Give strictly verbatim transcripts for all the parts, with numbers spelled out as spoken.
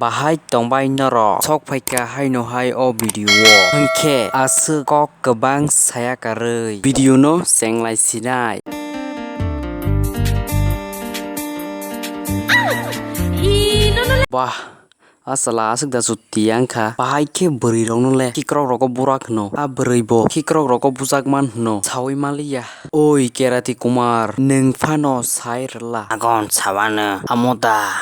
Bahai tongbai norok? Sok phaikha haino hai o video o. Hwnkhe aswk kok kwbang saya karwi video no chenglai sinai. Bah, a chwla aswk da chutti wngkha. Bahai khe bwrwi rokno le khikrok rogo burak hwno. A bwrwi bo khikrok rogo bujak man hwno. Saui maliya. Oi Kerati Kumar, nwng phano sai rwla. Agon sawano amo da.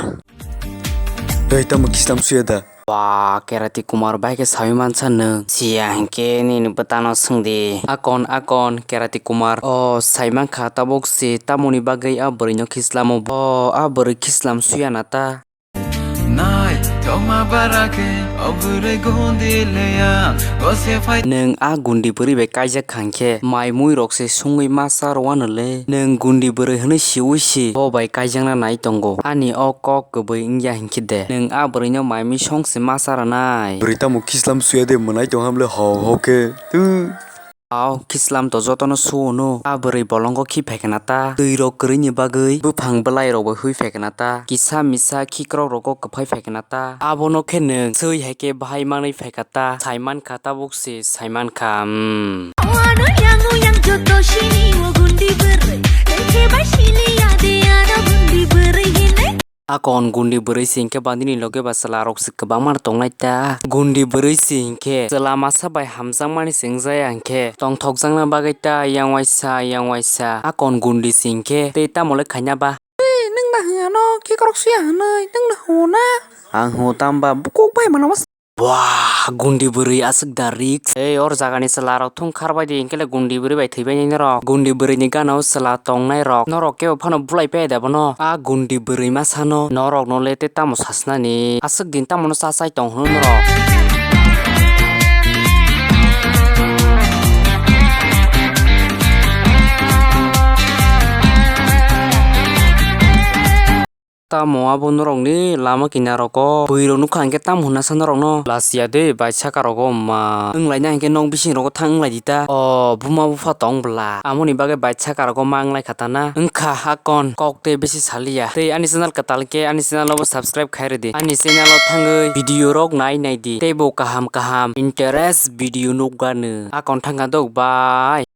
Tei tamo kislam suya da? Ba, Kerati Kumar bai khe saui mansa nwng. Siya hinkhe nini bwtano swngdi. Akon, akon, Kerati Kumar. O, sai mankha tabuk se tamoni bagwi a bwrwino khislamo. O, a bwrwi khislam suya na ta? Nai, tongma bara khe o bwrwi gundi leya. Gose phai. Nwng a gundi bwrwi bai kaijak kha hinkhe mai mui rok se sungwi masa rwano le. Nwng gundi bwrwi hwnwi siwi si bo bai kaijakna nai tongo. Ani o kok kwbwi wngya hinkhe de. Nwng a bwrwino mai mui song se masa rwnai. Bwrwi tamo kislam suya de mwnai tong ham le ho ho khe. Tu. Aw, kislam to jotono suo no. A bwrwi bolongo khi phaikha na ta? Twi rok kwrwini bagwi buphang bwlai rok bai hui phaikha na ta? Kisa misa khikrok rogo kwphai phaikha na ta? Abono khe nwng swi hai khe bahai manwi phaikha ta? Sai mankha tabuk se sai mankha, hmm. Ano yang yang joto sini o gundi bwrwi. Tei khe bai sili ya de ano gundi bwrwi hinwi. Akon gundi bwrwi se hinkhe bandini loge ba chwla rok se kwbangma no tongnai ta. Gundi bwrwi se hinkhe chwla masa bai hamjakmani se wngjaya hinkhe tongthokjakna bagwi ta yang waisa yang waisa. Akon gundi se hinkhe tei tamo le khaina ba? Tei nwng ba hwnga no khikrok suya hwnwi nwng no hwngo na? Ang hwngo tamba bukuk bai mano. Wah, gundi bwrwi aswk da risk. Ei, or jagani chwla rok thung khar bai di, hinkhe le gundi bwrwi bai thwi bai nai norok. Gundi bwrwi ni gana o chwla tongnai rok, norok kebo phano bulai pai da bono. A gundi bwrwi ma sano, norok no le tei tamo sasnani? Aswk din tamo no cha chai tong hwno norok? Tamo abo norokni lama kinaro kok bwrwi rok nukha hinkhe tamo hwnna sa norokno? Lachiya de bai saka rogo wngma wnglaina hinkhe nok bising rogo thang wnglaidi ta. O buma bupha tong bwla, amoni bagwi bai saka rogo ma wnglaikha ta na? Wngkha hakon kok tei bisi saliya. Tei ani channel kwtal khe ani channel no bo subscribe khai rwdi. Ani channel o thangwi video rok nai naidi tei bo kaham kaham interest video nukganu. Hakon thangkha dok bai.